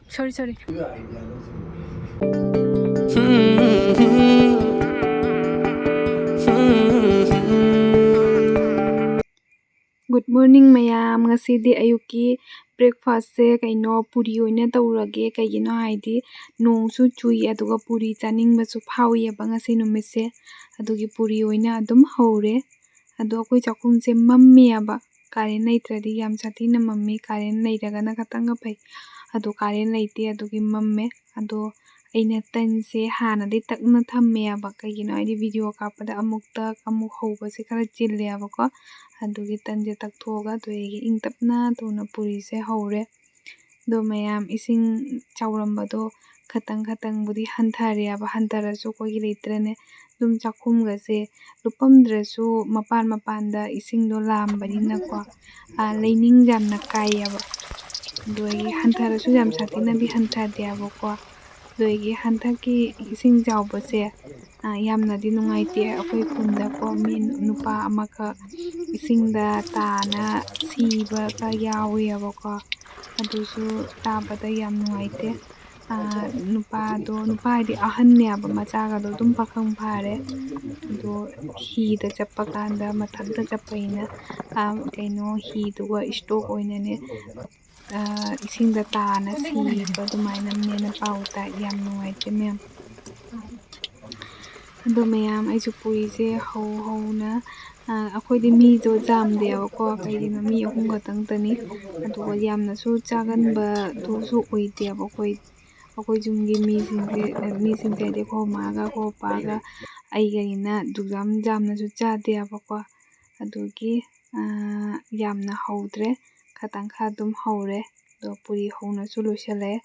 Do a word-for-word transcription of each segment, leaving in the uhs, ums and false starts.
Sorry, sorry. Good morning ꯃꯌꯥꯝ꯫ ꯉꯁꯤꯗꯤ ꯑꯌꯨꯛꯀꯤ breakfastꯁꯦ ꯀꯩꯅꯣ ꯄꯨꯔꯤ ꯑꯣꯏꯅ ꯇꯧꯔꯒꯦ꯫ ꯀꯩꯒꯤꯅꯣ ꯍꯥꯏꯗꯤ ꯅꯣꯡꯁꯨ ꯆꯨꯏ, ꯑꯗꯨꯒ ꯄꯨꯔꯤ ꯆꯥꯅꯤꯡꯕꯁꯨ ꯐꯥꯎꯏꯑꯕ ꯉꯁꯤ ꯅꯨꯃꯤꯠꯁꯦ꯫ ꯑꯗꯨꯒꯤ ꯄꯨꯔꯤ ꯑꯣꯏꯅ ꯑꯗꯨꯝ ꯍꯧꯔꯦ꯫ ꯑꯗꯣ ꯑꯩꯈꯣꯏ ꯆꯥꯛꯈꯨꯝꯁꯦ ꯃꯝꯃꯦꯕ꯫ ꯀꯥꯔꯦꯟ ꯂꯩꯇ꯭ꯔꯗꯤ ꯌꯥꯝ ꯁꯥꯊꯤꯅ ꯃꯝꯃꯤ꯫ ꯀꯥꯔꯦꯟ ꯂꯩꯔꯒꯅ ꯈꯇꯪꯒ ꯐꯩ꯫ ꯑꯗꯣ ꯀꯥꯔꯦꯟ ꯂꯩꯇꯦ, ꯑꯗꯨꯒꯤ ꯃꯝꯃꯦ꯫ ꯑꯗꯣ ꯑꯩꯅ ꯇꯟꯁꯦ ꯍꯥꯟꯅꯗꯤ ꯇꯛꯅ ꯊꯝꯃꯦꯕ꯫ ꯀꯩꯒꯤꯅꯣ ꯍꯥꯏꯗꯤ video ꯀꯥꯞꯄꯗ ꯑꯃꯨꯛ ꯇꯛ, ꯑꯃꯨꯛ ꯍꯧꯕꯁꯦ ꯈꯔ ꯆꯤꯜꯂꯦꯕꯀꯣ꯫ ꯑꯗꯨꯒꯤ ꯇꯟꯁꯦ ꯇꯛꯊꯣꯛꯑꯒ ꯑꯗꯨꯗꯒꯤ ꯏꯪ ꯇꯞꯅ ꯊꯨꯅ ꯄꯨꯔꯤꯁꯦ ꯍꯧꯔꯦ꯫ ꯑꯗꯣ ꯃꯌꯥꯝ, ꯏꯁꯤꯡ ꯆꯥꯎꯔꯝꯕꯗꯣ ꯈꯇꯪ ꯈꯇꯪꯕꯨꯗꯤ ꯍꯟꯊꯔꯦꯕ꯫ ꯍꯟꯊꯔꯁꯨ ꯑꯩꯈꯣꯏꯒꯤ ꯂꯩꯇ꯭ꯔꯅꯦ, ꯑꯗꯨꯝ ꯆꯥꯛꯈꯨꯝꯒꯁꯦ ꯂꯨꯞꯄꯝꯗ꯭ꯔꯁꯨ ꯃꯄꯥꯟ ꯃꯄꯥꯟꯗ ꯏꯁꯤꯡꯗꯣ ꯂꯥꯝꯕꯅꯤꯅꯀꯣ, ꯑꯥ, ꯂꯩꯅꯤꯡ ꯌꯥꯝꯅ ꯀꯥꯏꯌꯦꯕ꯫ ꯑꯗꯨꯗꯒꯤ ꯍꯟꯊꯔꯁꯨ ꯌꯥꯝ ꯁꯥꯊꯤꯅꯗꯤ ꯍꯟꯊꯗꯦꯕꯀꯣ꯫ ꯑꯗꯨꯗꯒꯤ ꯍꯟꯗꯛꯀꯤ ꯏꯁꯤꯡ ꯆꯥꯎꯕꯁꯦ, ꯑꯥ, ꯌꯥꯝꯅꯗꯤ ꯅꯨꯡꯉꯥꯏꯇꯦ꯫ ꯑꯩꯈꯣꯏ ꯈꯨꯟꯗꯀꯣ ꯃꯤ ꯅꯨꯄꯥ ꯑꯃꯈꯛ ꯏꯁꯤꯡꯗ ꯇꯥꯅ ꯁꯤꯕꯒ ꯌꯥꯎꯋꯦꯕꯀꯣ꯫ ꯑꯗꯨꯁꯨ ꯇꯥꯕꯗ ꯌꯥꯝ ꯅꯨꯡꯉꯥꯏꯇꯦ꯫ ꯑꯥ, ꯅꯨꯄꯥꯗꯣ, ꯅꯨꯄꯥ ꯍꯥꯏꯗꯤ ꯑꯍꯟꯅꯦꯕ, ꯃꯆꯥꯒꯗꯣ ꯑꯗꯨꯝ ꯄꯥꯈꯪ ꯐꯥꯔꯦ꯫ ꯑꯗꯣ ꯍꯤꯗ ꯆꯠꯄ ꯀꯥꯟꯗ ꯃꯊꯟꯇ ꯆꯠꯄꯅꯤꯅ, ꯑꯥ, ꯀꯩꯅꯣ, ꯍꯤꯗꯨꯒ stroke ꯑꯣꯏꯅꯅꯦ, ꯑꯥ, ꯏꯁꯤꯡꯗ ꯇꯥꯅ ꯁꯤꯕ ꯑꯗꯨꯃꯥꯏꯅꯅꯦꯅ ꯄꯥꯎ ꯇꯥꯏ꯫ ꯌꯥꯝ ꯅꯨꯡꯉꯥꯏꯇꯦ ꯃꯌꯥꯝ꯫ ꯑꯗꯣ ꯃꯌꯥꯝ, ꯑꯩꯁꯨ ꯄꯨꯔꯤꯁꯦ ꯍꯧ ꯍꯧꯅ, ꯑꯥ, ꯑꯩꯈꯣꯏꯗꯤ ꯃꯤꯗꯣ ꯌꯥꯝꯗꯦꯕꯀꯣ, ꯀꯩꯒꯤꯅꯣ ꯃꯤ ꯑꯍꯨꯝ ꯈꯛꯇꯪꯇꯅꯤ꯫ ꯑꯗꯨꯒ ꯌꯥꯝꯅꯁꯨ ꯆꯥꯒꯟꯕꯗꯨꯁꯨ ꯑꯣꯏꯗꯦꯕ ꯑꯩꯈꯣꯏ, ꯑꯩꯈꯣꯏ ꯌꯨꯝꯒꯤ ꯃꯤꯁꯤꯡꯁꯦ, ꯃꯤꯁꯤꯡꯁꯦ ꯍꯥꯏꯗꯤ ꯑꯩꯈꯣꯏ ꯃꯥꯒ ꯑꯩꯈꯣꯏ ꯄꯥꯒ ꯑꯩꯒꯅꯤꯅ ꯑꯗꯨꯛ ꯌꯥꯝ ꯌꯥꯝꯅꯁꯨ ꯆꯥꯗꯦꯕꯀꯣ꯫ ꯑꯗꯨꯒꯤ, ꯑꯥ, ꯌꯥꯝꯅ ꯍꯧꯗ꯭ꯔꯦ, ꯈꯇꯪ ꯈꯔ ꯑꯗꯨꯝ ꯍꯧꯔꯦ꯫ ꯑꯗꯣ ꯄꯨꯔꯤ ꯍꯧꯅꯁꯨ ꯂꯣꯏꯁꯤꯜꯂꯛꯑꯦ꯫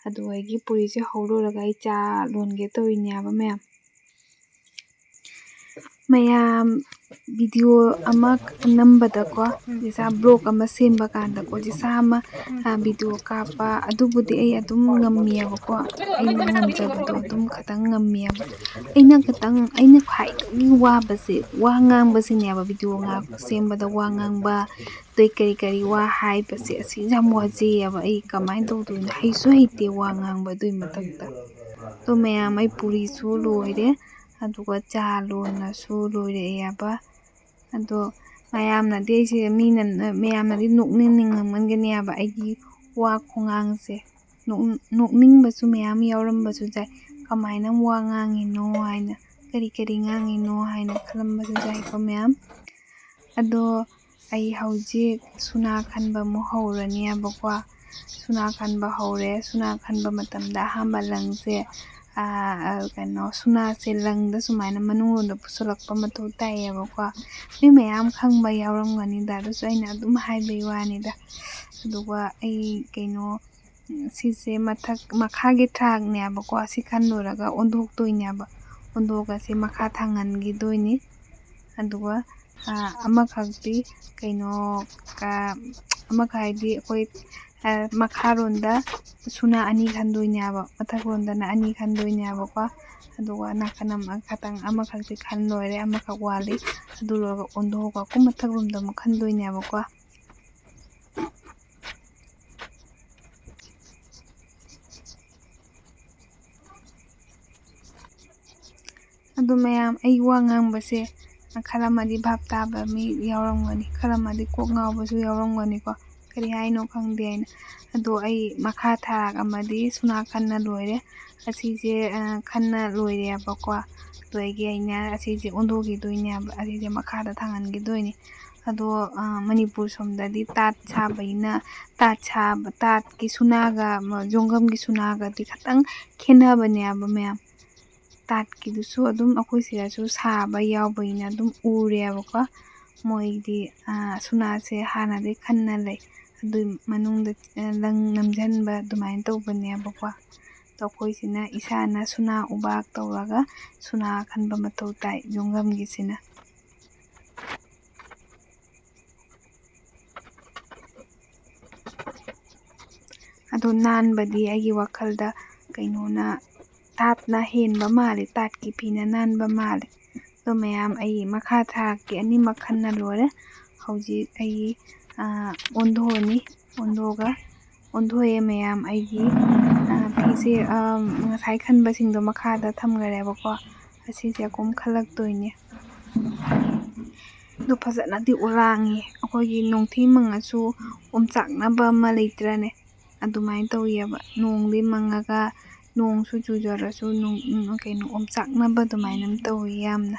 ꯑꯗꯨ ꯑꯩꯒꯤ ꯄꯨꯔꯤꯁꯦ ꯍꯧ ꯂꯣꯏꯔꯒ ꯑꯩ ꯆꯥ ꯂꯣꯟꯒꯦ ꯇꯧꯔꯤꯅꯦꯕ ꯃꯌꯥꯝ꯫ ꯃꯌꯥꯝ, ꯚꯤꯗꯤꯑꯣ ꯑꯃ ꯅꯝꯕꯗꯀꯣ, ꯖꯤꯁꯥ ꯕ꯭ꯂꯣꯛ ꯑꯃ ꯁꯦꯝꯕ ꯀꯥꯟꯗꯀꯣ, ꯖꯤꯁꯥ ꯑꯃ, ꯑ, ꯚꯤꯗꯤꯑꯣ ꯀꯥꯞꯄ, ꯑꯗꯨꯕꯨꯗꯤ ꯑꯩ ꯑꯗꯨꯝ ꯉꯝꯃꯦꯕꯀꯣ꯫ ꯑꯩꯅ ꯉꯝꯖꯕꯗꯣ ꯑꯗꯨꯝ ꯈꯇꯪ ꯉꯝꯃꯦꯕ꯫ ꯑꯩꯅ ꯈꯇꯪ, ꯑꯩꯅ ꯈ꯭ꯋꯥꯏꯗꯒꯤ ꯋꯥꯕꯁꯦ ꯋꯥ ꯉꯥꯡꯕꯁꯤꯅꯦꯕ꯫ ꯚꯤꯗꯤꯑꯣ ꯉꯥꯛ ꯁꯦꯝꯕꯗ ꯋꯥ ꯉꯥꯡꯕ, ꯑꯗꯩ ꯀꯔꯤ ꯀꯔꯤ ꯋꯥ ꯍꯥꯏꯕꯁꯦ, ꯑꯁꯤ ꯌꯥꯝ ꯋꯥꯖꯩꯌꯦꯕ꯫ ꯑꯩ ꯀꯃꯥꯏꯅ ꯇꯧꯗꯣꯏꯅꯣ? ꯍꯩꯁꯨ ꯍꯩꯇꯦ ꯋꯥ ꯉꯥꯡꯕ꯫ ꯑꯗꯨꯏ ꯃꯊꯛꯇ ꯑꯗꯣ ꯃꯌꯥꯝ, ꯑꯩ ꯄꯨꯔꯤꯁꯨ ꯂꯣꯏꯔꯦ, ꯑꯗꯨꯒ ꯆꯥ ꯂꯣꯟꯅꯁꯨ ꯂꯣꯏꯔꯛꯑꯦꯕ꯫ ꯑꯗꯣ ꯃꯌꯥꯝꯅꯗꯤ ꯑꯩꯁꯦ, ꯃꯤꯅ, ꯃꯌꯥꯝꯅꯗꯤ ꯅꯣꯛꯅꯤꯡꯅꯤꯡꯉꯝꯒꯅꯦꯕ ꯑꯩꯒꯤ ꯋꯥ ꯈꯣꯡꯉꯥꯡꯁꯦ꯫ ꯅꯣꯛ-, ꯅꯣꯛꯅꯤꯡꯕꯁꯨ ꯃꯌꯥꯝ ꯌꯥꯎꯔꯝꯕꯁꯨ ꯌꯥꯏ꯫ "ꯀꯃꯥꯏꯅ ꯋꯥ ꯉꯥꯡꯉꯤꯅꯣ?" ꯍꯥꯏꯅ, "ꯀꯔꯤ ꯀꯔꯤ ꯉꯥꯡꯉꯤꯅꯣ?" ꯍꯥꯏꯅ ꯈꯜꯂꯝꯕꯁꯨ ꯌꯥꯏꯀꯣ ꯃꯌꯥꯝ꯫ ꯑꯗꯣ ꯑꯩ ꯍꯧꯖꯤꯛ ꯁꯨꯅꯥ ꯈꯟꯕ ꯑꯃꯨꯛ ꯍꯧꯔꯅꯦꯕꯀꯣ꯫ ꯁꯨꯅꯥ ꯈꯟꯕ ꯍꯧꯔꯦ꯫ ꯁꯨꯅꯥ ꯈꯟꯕ ꯃꯇꯝꯗ ꯑꯍꯥꯟꯕ ꯂꯪꯁꯦ, ꯑꯥ, ꯑꯥ, ꯀꯩꯅꯣ, ꯁꯨꯅꯥꯁꯦ ꯂꯪꯗ ꯁꯨꯃꯥꯏꯅ ꯃꯅꯨꯡꯂꯣꯝꯗ ꯄꯨꯁꯜꯂꯛꯄ ꯃꯊꯧ ꯇꯥꯏꯌꯦꯕꯀꯣ꯫ ꯃꯤ ꯃꯌꯥꯝ ꯈꯪꯕ ꯌꯥꯎꯔꯝꯒꯅꯤꯗ, ꯑꯗꯨꯁꯨ ꯑꯩꯅ ꯑꯗꯨꯝ ꯍꯥꯏꯕꯩ ꯋꯥꯅꯤꯗ꯫ ꯑꯗꯨꯒ ꯑꯩ, ꯀꯩꯅꯣ, ꯎꯝ, ꯁꯤꯁꯦ ꯃꯊꯛ, ꯃꯈꯥꯒꯤ ꯊꯥꯛꯅꯦꯕꯀꯣ꯫ ꯑꯁꯤ ꯈꯟ ꯂꯣꯏꯔꯒ ꯑꯣꯟꯊꯣꯛꯇꯣꯏꯅꯦꯕ꯫ ꯑꯣꯟꯊꯣꯛꯑꯒ ꯁꯤ ꯃꯈꯥ ꯊꯥꯡꯍꯟꯈꯤꯗꯣꯏꯅꯤ꯫ ꯑꯗꯨꯒ, ꯑꯥ, ꯑꯃꯈꯛꯇꯤ, ꯀꯩꯅꯣ, ꯀ-, ꯑꯃꯈꯛ ꯍꯥꯏꯗꯤ ꯑꯩꯈꯣꯏ, ꯑꯥ, ꯃꯈꯥꯔꯣꯝꯗ ꯁꯨꯅꯥ ꯑꯅꯤ ꯈꯟꯗꯣꯏꯅꯦꯕ, ꯃꯊꯛꯂꯣꯝꯗꯅ ꯑꯅꯤ ꯈꯟꯗꯣꯏꯅꯦꯕꯀꯣ꯫ ꯑꯗꯨꯒ ꯅꯥꯀꯟ ꯑꯃ ꯈꯇꯪ, ꯑꯃꯈꯛꯇꯤ ꯈꯟ ꯂꯣꯏꯔꯦ, ꯑꯃꯈꯛ ꯋꯥꯠꯂꯤ꯫ ꯑꯗꯨ ꯂꯣꯏꯔꯒ ꯑꯣꯟꯊꯣꯛꯑꯒ ꯑꯃꯨꯛ ꯃꯊꯛꯂꯣꯝꯗ ꯑꯃꯨꯛ ꯈꯟꯗꯣꯏꯅꯦꯕꯀꯣ꯫ ꯑꯗꯨ ꯃꯌꯥꯝ, ꯑꯩ ꯋꯥ ꯉꯥꯡꯕꯁꯦ ꯈꯔ ꯑꯃꯗꯤ ꯚꯥꯞ ꯇꯥꯕ ꯃꯤ ꯌꯥꯎꯔꯝꯒꯅꯤ, ꯈꯔ ꯑꯃꯗꯤ ꯀꯣꯛ ꯉꯥꯎꯕꯁꯨ ꯌꯥꯎꯔꯝꯒꯅꯤꯀꯣ, "ꯀꯔꯤ ꯍꯥꯏꯅꯣ ꯈꯪꯗꯦ" ꯍꯥꯏꯅ꯫ ꯑꯗꯣ ꯑꯩ ꯃꯈꯥ ꯊꯥꯔꯛ ꯑꯃꯗꯤ ꯁꯨꯅꯥ ꯈꯟꯅ ꯂꯣꯏꯔꯦ꯫ ꯑꯁꯤꯁꯦ, ꯑ, ꯈꯟꯅ ꯂꯣꯏꯔꯦꯕꯀꯣ꯫ ꯑꯗꯨꯗꯒꯤ ꯑꯩꯅ ꯑꯁꯤꯁꯦ ꯑꯣꯟꯊꯣꯛꯈꯤꯗꯣꯏꯅꯦꯕ, ꯑꯁꯤꯁꯦ ꯃꯈꯥꯗ ꯊꯥꯡꯍꯟꯈꯤꯗꯣꯏꯅꯦ꯫ ꯑꯗꯣ, ꯑ, ꯃꯅꯤꯄꯨꯔ ꯁꯣꯝꯗꯗꯤ ꯇꯥꯠ ꯁꯥꯕꯅꯤꯅ, ꯇꯥꯠ ꯁꯥꯕ, ꯇꯥꯠꯀꯤ ꯁꯨꯅꯥꯒ, ꯃ-, ꯖꯣꯡꯒꯝꯒꯤ ꯁꯨꯅꯥꯒꯗꯤ ꯈꯇꯪ ꯈꯦꯠꯅꯕꯅꯦꯕ ꯃꯌꯥꯝ꯫ ꯇꯥꯠꯀꯤꯗꯨꯁꯨ ꯑꯗꯨꯝ ꯑꯩꯈꯣꯏ ꯁꯤꯗꯁꯨ ꯁꯥꯕ ꯌꯥꯎꯕꯅꯤꯅ ꯑꯗꯨꯝ ꯎꯔꯦꯕꯀꯣ꯫ ꯃꯣꯏꯗꯤ, ꯑ, ꯁꯨꯅꯥꯁꯦ ꯍꯥꯟꯅꯗꯤ ꯈꯟꯅ ꯂꯩ꯫ ꯑꯗꯨꯏ ꯃꯅꯨꯡꯗ, ꯑ, ꯂꯪ ꯅꯝꯁꯤꯟꯕ ꯑꯗꯨꯃꯥꯏꯅ ꯇꯧꯕꯅꯦꯕꯀꯣ꯫ ꯑꯩꯈꯣꯏꯁꯤꯅ ꯏꯁꯥꯅ ꯁꯨꯅꯥ ꯎꯕꯥꯛ ꯇꯧꯔꯒ ꯁꯨꯅꯥ ꯈꯟꯕ ꯃꯊꯧ ꯇꯥꯏ, ꯌꯣꯡꯉꯝꯒꯤꯁꯤꯅ꯫ ꯑꯗꯣ ꯅꯥꯟꯕꯗꯤ ꯑꯩꯒꯤ ꯋꯥꯈꯜꯗ ꯀꯩꯅꯣꯅ, ꯇꯥꯠꯅ ꯍꯦꯟꯕ ꯃꯥꯜꯂꯦ, ꯇꯥꯠꯀꯤ ꯐꯤꯅ ꯅꯥꯟꯕ ꯃꯥꯜꯂꯦ꯫ ꯑꯗꯣ ꯃꯌꯥꯝ, ꯑꯩ ꯃꯈꯥ ꯊꯥꯔꯛꯀꯦ, ꯑꯅꯤꯃꯛ ꯈꯟꯅ ꯂꯣꯏꯔꯦ꯫ ꯍꯧꯖꯤꯛ ꯑꯩ, ꯑ, ꯑꯣꯟꯊꯣꯛꯑꯅꯤ, ꯑꯣꯟꯊꯣꯛꯑꯒ, ꯑꯣꯟꯊꯣꯛꯑꯦ ꯃꯌꯥꯝ꯫ ꯑꯩꯒꯤ, ꯑ, ꯐꯤꯁꯦ, ꯑ, ꯉꯁꯥꯏ ꯈꯟꯕꯁꯤꯡꯗꯣ ꯃꯈꯥꯗ ꯊꯝꯈꯔꯦꯕꯀꯣ꯫ ꯑꯁꯤꯁꯦ ꯑꯀꯨꯝ ꯈꯜꯂꯛꯇꯣꯏꯅꯦ꯫ ꯑꯗꯣ ꯐꯖꯅꯗꯤ ꯎꯔꯥꯡꯉꯤ꯫ ꯑꯩꯈꯣꯏꯒꯤ ꯅꯣꯡꯊꯤ ꯃꯪꯉꯁꯨ ꯑꯣꯝꯆꯥꯛꯅꯕ ꯑꯃ ꯂꯩꯇ꯭ꯔꯅꯦ? ꯑꯗꯨꯃꯥꯏꯅ ꯇꯧꯋꯦꯕ꯫ ꯅꯣꯡꯗꯤ ꯃꯪꯉꯒ ꯅꯣꯡꯁꯨ ꯆꯨꯖꯔꯁꯨ ꯅꯣꯡ-, ꯀꯩꯅꯣ, ꯑꯣꯝꯆꯥꯛꯅꯕ ꯑꯗꯨꯃꯥꯏꯅ ꯑꯃ ꯇꯧꯋꯤ ꯌꯥꯝꯅ꯫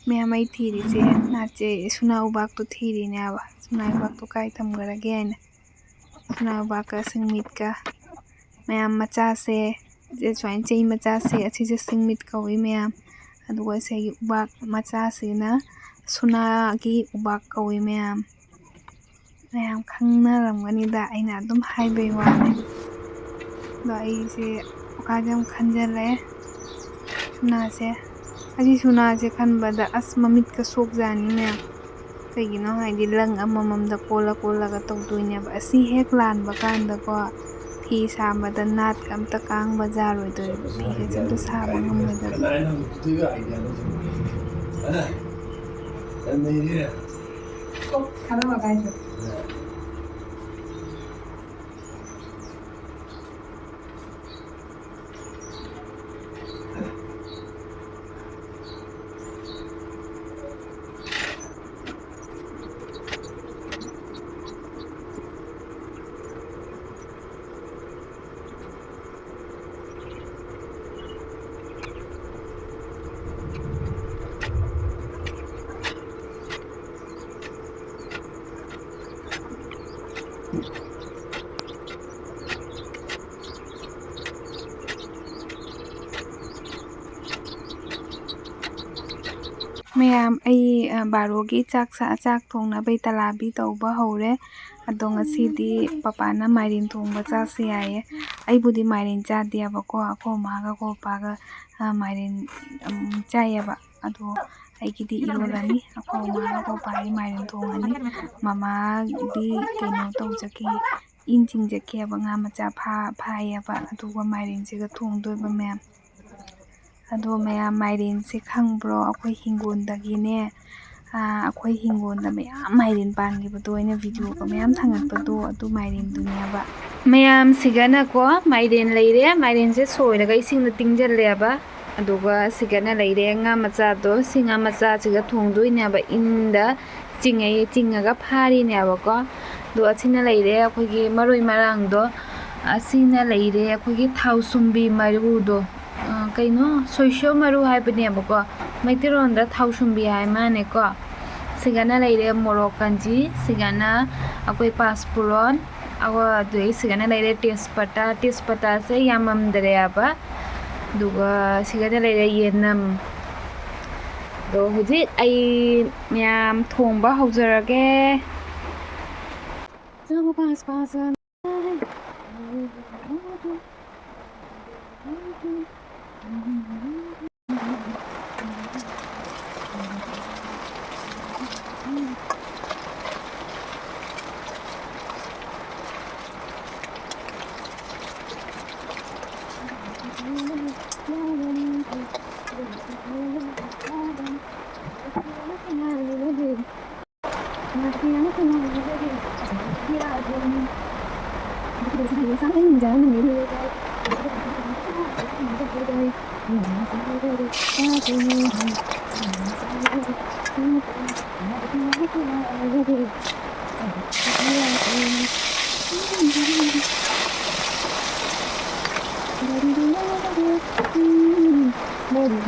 ꯃꯌꯥꯝ, ꯑꯩ ꯊꯤꯔꯤꯁꯦ ꯅꯥꯠꯁꯦ, ꯁꯨꯅꯥ ꯎꯕꯥꯛꯇꯣ ꯊꯤꯔꯤꯅꯦꯕ꯫ ꯁꯨꯅꯥ ꯎꯕꯥꯛꯇꯣ ꯀꯥꯏ ꯊꯝꯈ꯭ꯔꯒꯦ ꯍꯥꯏꯅ꯫ ꯁꯨꯅꯥ ꯎꯕꯥꯛꯀ ꯁꯤꯡꯃꯤꯠꯀ꯫ ꯃꯌꯥꯝ, ꯃꯆꯥꯁꯦ, ꯁꯦ ꯁꯨꯃꯥꯏꯅ ꯆꯩ ꯃꯆꯥꯁꯦ, ꯑꯁꯤꯁꯦ ꯁꯤꯡꯃꯤꯠ ꯀꯧꯏ ꯃꯌꯥꯝ꯫ ꯑꯗꯨꯒ ꯁꯤꯒꯤ ꯎꯕꯥꯛ ꯃꯆꯥꯁꯤꯅ ꯁꯨꯅꯥꯒꯤ ꯎꯕꯥꯛ ꯀꯧꯏ ꯃꯌꯥꯝ꯫ ꯃꯌꯥꯝ ꯈꯪꯅꯔꯝꯒꯅꯤꯗ, ꯑꯩꯅ ꯑꯗꯨꯝ ꯍꯥꯏꯕꯩ ꯋꯥꯅꯤ꯫ ꯑꯗꯣ ꯑꯩꯁꯦ ꯋꯥꯈꯜꯁꯦ ꯌꯥꯝ ꯈꯟꯖꯜꯂꯦ꯫ ꯁꯨꯅꯥꯁꯦ, ꯑꯁꯤ ꯁꯨꯅꯥꯁꯦ ꯈꯟꯕꯗ ꯑꯁ ꯃꯃꯤꯠꯀ ꯁꯣꯛꯖꯥꯅꯤ ꯃꯌꯥꯝ꯫ ꯀꯩꯒꯤꯅꯣ ꯍꯥꯏꯗꯤ ꯂꯪ ꯑꯃꯃꯝꯗ ꯀꯣꯜꯂ ꯀꯣꯜꯂꯒ ꯇꯧꯗꯣꯏꯅꯦꯕ꯫ ꯑꯁꯤ ꯍꯦꯛ ꯂꯥꯟꯕ ꯀꯥꯟꯗꯀꯣ, ꯐꯤ ꯁꯥꯕꯗ ꯅꯥꯠꯀ ꯑꯝꯇ ꯀꯥꯡꯕ ꯖꯥꯔꯣꯏꯗꯣꯏꯕ, ꯐꯤꯒꯁꯦ ꯑꯝꯇ ꯁꯥꯕ ꯉꯝꯃꯣꯏꯗꯕ꯫ ꯃꯌꯥꯝ, ꯑꯩ, ꯑ, ꯕꯥꯔꯣꯒꯤ ꯆꯥꯛ ꯆꯥ-, ꯆꯥꯛ ꯊꯣꯡꯅꯕꯩ ꯇꯂꯥꯕꯤ ꯇꯧꯕ ꯍꯧꯔꯦ꯫ ꯑꯗꯣ ꯉꯁꯤꯗꯤ ꯄꯄꯥꯅ ꯃꯥꯏꯔꯦꯟ ꯊꯣꯡꯕ ꯆꯥꯁꯦ ꯍꯥꯏꯌꯦ꯫ ꯑꯩꯕꯨꯗꯤ ꯃꯥꯏꯔꯦꯟ ꯆꯥꯗꯦꯕꯀꯣ, ꯑꯩꯈꯣꯏ ꯃꯥꯒ ꯑꯩꯈꯣꯏ ꯄꯥꯒ, ꯑ, ꯃꯥꯏꯔꯦꯟ, ꯎꯝ, ꯆꯥꯏꯌꯦꯕ꯫ ꯑꯗꯣ ꯑꯩꯒꯤꯗꯤ ꯏꯔꯣꯜꯂꯅꯤ꯫ ꯑꯩꯈꯣꯏ ꯃꯥꯒ ꯑꯩꯈꯣꯏ ꯄꯥꯒꯤ ꯃꯥꯏꯔꯦꯟ ꯊꯣꯡꯉꯅꯤ꯫ ꯃꯃꯥꯗꯤ ꯀꯩꯅꯣ ꯇꯧꯖꯈꯤ, ꯏꯟ ꯆꯤꯡꯖꯈꯤꯑꯕ, ꯉꯥ ꯃꯆꯥ ꯐꯥ-, ꯐꯥꯏꯌꯦꯕ꯫ ꯑꯗꯨꯒ ꯃꯥꯏꯔꯦꯟꯁꯤꯒ ꯊꯣꯡꯗꯣꯏꯕ ꯃꯌꯥꯝ꯫ ꯑꯗꯣ ꯃꯌꯥꯝ, ꯃꯥꯏꯔꯦꯟꯁꯦ ꯈꯪꯕ꯭ꯔꯣ? ꯑꯩꯈꯣꯏ ꯍꯤꯡꯒꯣꯜꯗꯒꯤꯅꯦ, ꯑꯥ, ꯑꯩꯈꯣꯏ ꯍꯤꯡꯒꯣꯜꯗ ꯃꯌꯥꯝ ꯃꯥꯏꯔꯦꯟ ꯄꯥꯟꯈꯤꯕꯗꯣ ꯑꯩꯅ ꯚꯤꯗꯤꯑꯣꯒ ꯃꯌꯥꯝ ꯊꯥꯡꯒꯠꯄꯗꯣ, ꯑꯗꯨ ꯃꯥꯏꯔꯦꯟꯗꯨꯅꯦꯕ꯫ ꯃꯌꯥꯝ, ꯁꯤꯒꯅꯀꯣ ꯃꯥꯏꯔꯦꯟ ꯂꯩꯔꯦ, ꯃꯥꯏꯔꯦꯟꯁꯦ ꯁꯣꯏꯔꯒ ꯏꯁꯤꯡꯗ ꯇꯤꯡꯁꯤꯜꯂꯦꯕ꯫ ꯑꯗꯨꯒ ꯁꯤꯒꯅ ꯂꯩꯔꯦ ꯉꯥ ꯃꯆꯥꯗꯣ, ꯁꯤ ꯉꯥ ꯃꯆꯥꯁꯤꯒ ꯊꯣꯡꯗꯣꯏꯅꯦꯕ, ꯏꯟꯗ ꯆꯤꯡꯉꯦ, ꯆꯤꯡꯉꯒ ꯐꯥꯔꯤꯅꯦꯕꯀꯣ꯫ ꯑꯗꯣ ꯑꯁꯤꯅ ꯂꯩꯔꯦ ꯑꯩꯈꯣꯏꯒꯤ ꯃꯔꯣꯏ ꯃꯔꯥꯡꯗꯣ, ꯑꯁꯤꯅ ꯂꯩꯔꯦ ꯑꯩꯈꯣꯏꯒꯤ ꯊꯥꯎ ꯁꯨꯝꯕꯤ ꯃꯔꯨꯗꯣ, ꯑ, ꯀꯩꯅꯣ, ꯁꯣꯏꯁꯣ ꯃꯔꯨ ꯍꯥꯏꯕꯅꯦꯕꯀꯣ, ꯃꯩꯇꯩꯂꯣꯟꯗ ꯊꯥꯎ ꯁꯨꯝꯕꯤ ꯍꯥꯏ ꯃꯥꯅꯦꯀꯣ꯫ ꯁꯤꯒꯅ ꯂꯩꯔꯦ ꯃꯣꯔꯣꯛ ꯀꯥꯟꯖꯤ, ꯁꯤꯒꯅ ꯑꯩꯈꯣꯏ ꯄꯥꯁꯄꯨꯔꯣꯟ, ꯑꯗꯨꯗꯒꯤ ꯁꯤꯒꯅ ꯂꯩꯔꯦ ꯇꯦꯖꯄꯇꯥ, ꯇꯦꯖꯄꯇꯥꯁꯦ ꯌꯥꯝꯃꯝꯗ꯭ꯔꯦꯕ꯫ ꯑꯗꯨꯒ ꯁꯤꯒꯅ ꯂꯩꯔꯦ ꯌꯦꯅꯝ꯫ ꯑꯗꯣ ꯍꯧꯖꯤꯛ ꯑꯩ ꯃꯌꯥꯝ ꯊꯣꯡꯕ ꯍꯧꯖꯔꯒꯦ꯫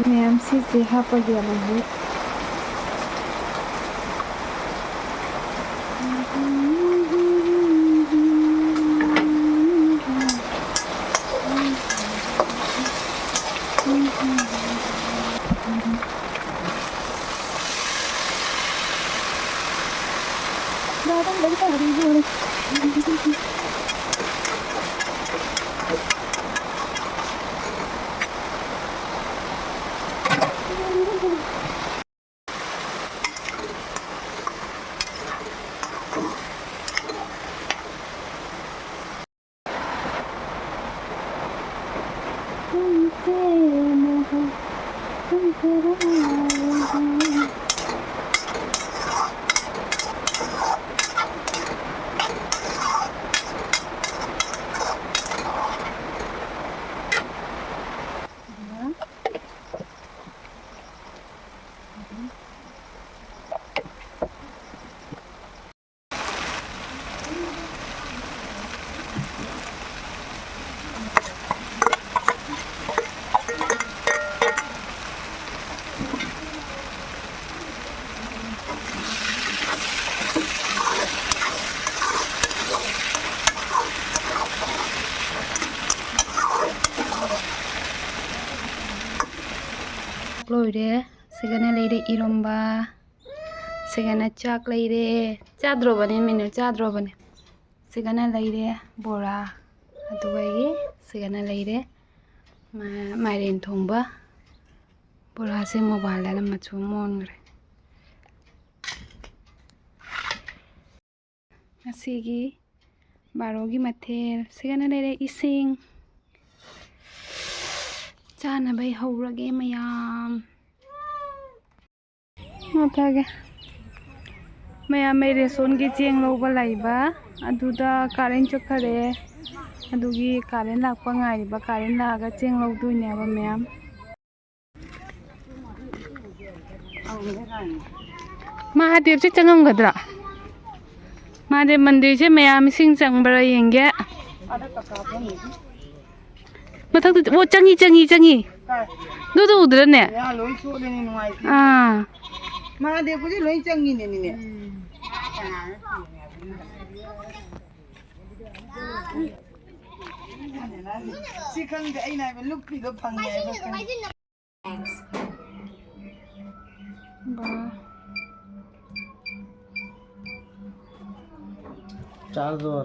ꯃꯌꯥꯝ, ꯁꯤꯁꯦ ꯍꯥꯞꯄꯒꯦ ꯑꯃꯨꯛ꯫ ꯂꯣꯏꯔꯦ꯫ ꯁꯤꯒꯅ ꯂꯩꯔꯦ ꯏꯔꯣꯝꯕ, ꯁꯤꯒꯅ ꯆꯥꯛ ꯂꯩꯔꯦ꯫ ꯆꯥꯗ꯭ꯔꯣꯕꯅꯦ ꯃꯤꯅꯨ? ꯆꯥꯗ꯭ꯔꯣꯕꯅꯦ? ꯁꯤꯒꯅ ꯂꯩꯔꯦ ꯕꯣꯔꯥ, ꯑꯗꯨꯒ ꯑꯩꯒꯤ ꯁꯤꯒꯅ ꯂꯩꯔꯦ ꯃ-, ꯃꯥꯏꯔꯦꯟ ꯊꯣꯡꯕ꯫ ꯕꯣꯔꯥꯁꯦ ꯃꯣꯕꯥꯏꯜꯗꯅ ꯃꯆꯨ ꯑꯃ ꯑꯣꯟꯈ꯭ꯔꯦ꯫ ꯉꯁꯤꯒꯤ ꯕꯥꯔꯣꯒꯤ ꯃꯊꯦꯜ ꯁꯤꯒꯅ ꯂꯩꯔꯦ ꯏꯁꯤꯡ꯫ ꯆꯥꯅꯕꯩ ꯍꯧꯔꯒꯦ ꯃꯌꯥꯝ꯫ ꯃꯊꯛꯀꯤ ꯃꯌꯥꯝ ꯑꯩ ꯔꯦꯁꯣꯟꯒꯤ ꯆꯦꯡ ꯂꯧꯕ ꯂꯩꯕ, ꯑꯗꯨꯗ ꯀꯥꯔꯦꯟ ꯆꯠꯈꯔꯦ꯫ ꯑꯗꯨꯒꯤ ꯀꯥꯔꯦꯟ ꯂꯥꯛꯄ ꯉꯥꯏꯔꯤꯕ, ꯀꯥꯔꯦꯟ ꯂꯥꯛꯑꯒ ꯆꯦꯡ ꯂꯧꯗꯣꯏꯅꯦꯕ ꯃꯌꯥꯝ꯫ ꯃꯍꯥꯗꯦꯕꯁꯦ ꯆꯪꯉꯝꯒꯗ꯭ꯔꯥ? ꯃꯍꯥꯗꯦꯕ ꯃꯟꯗꯤꯔꯁꯦ ꯃꯌꯥꯝ ꯏꯁꯤꯡ ꯆꯪꯕ꯭ꯔꯥ ꯌꯦꯡꯒꯦ꯫ ꯃꯊꯛꯇ, ꯑꯣ, ꯆꯪꯉꯤ, ꯆꯪꯉꯤ, ꯆꯪꯉꯤ꯫ ꯑꯗꯨꯗꯣ ꯎꯗ꯭ꯔꯅꯦ? ꯃꯌꯥ ꯂꯣꯏ ꯆꯣꯠꯂꯦꯅꯦ, ꯅꯨꯡꯉꯥꯏꯇꯦ꯫ ꯑꯥ꯫ ꯃꯍꯥꯗꯦꯕ ꯈꯨꯗꯤꯡ ꯂꯣꯏ ꯆꯪꯉꯤꯅꯦ, ꯅꯤꯅꯦ꯫ ꯁꯤ ꯈꯪꯗꯦ, ꯑꯩꯅ ꯍꯥꯏꯕ ꯂꯨꯞꯄꯤꯗꯣ ꯐꯪꯉꯦ ꯍꯥꯏꯕ ꯈꯪꯗꯦ꯫ ꯕꯥ꯫ चार्जर।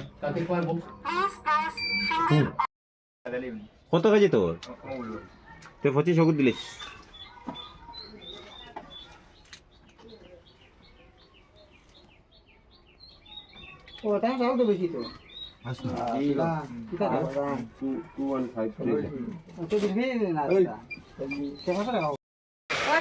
কত কেজি তোর? তুই পঁচিশ ওষুধ দিলিস। ও, তাই চাউল তো বেশি তো। আচ্ছা। আচ্ছা, ঠিক আছে। Two, two one five three। চব্বিশ ভেজে দিন আচ্ছা। কে কত টাকা?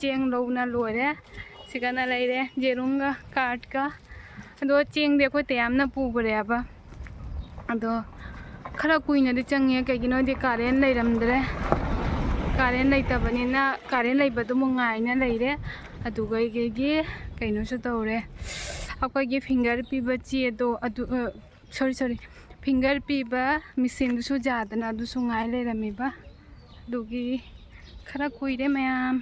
ꯆꯦꯡ ꯂꯧꯅ ꯂꯣꯏꯔꯦ꯫ ꯁꯤꯒꯅ ꯂꯩꯔꯦ ꯌꯦꯔꯨꯝꯒ ꯀꯥꯔꯠꯀ꯫ ꯑꯗꯣ ꯆꯦꯡꯗꯤ ꯑꯩꯈꯣꯏ ꯇꯌꯥꯝꯅ ꯄꯨꯈ꯭ꯔꯦꯕ꯫ ꯑꯗꯣ ꯈꯔ ꯀꯨꯏꯅꯗꯤ ꯆꯪꯉꯦ, ꯀꯩꯒꯤꯅꯣꯗꯤ ꯀꯥꯔꯦꯟ ꯂꯩꯔꯝꯗ꯭ꯔꯦ꯫ ꯀꯥꯔꯦꯟ ꯂꯩꯇꯕꯅꯤꯅ, ꯀꯥꯔꯦꯟ ꯂꯩꯕꯗꯨꯃꯨꯛ ꯉꯥꯏꯅ ꯂꯩꯔꯦ꯫ ꯑꯗꯨꯒ ꯑꯩꯒꯤ ꯀꯩꯅꯣꯁꯨ ꯇꯧꯔꯦ, ꯑꯩꯈꯣꯏꯒꯤ ꯐꯤꯡꯒꯔ ꯄꯤꯕ ꯆꯦꯗꯣ ꯑꯗꯨ, ꯁꯣꯔꯤ ꯁꯣꯔꯤ, ꯐꯤꯡꯒꯔ ꯄꯤꯕ ꯃꯦꯆꯤꯟꯗꯨꯁꯨ ꯌꯥꯗꯅ ꯑꯗꯨꯁꯨ ꯉꯥꯏ ꯂꯩꯔꯝꯃꯤꯕ꯫ ꯑꯗꯨꯒꯤ ꯈꯔ ꯀꯨꯏꯔꯦ ꯃꯌꯥꯝ꯫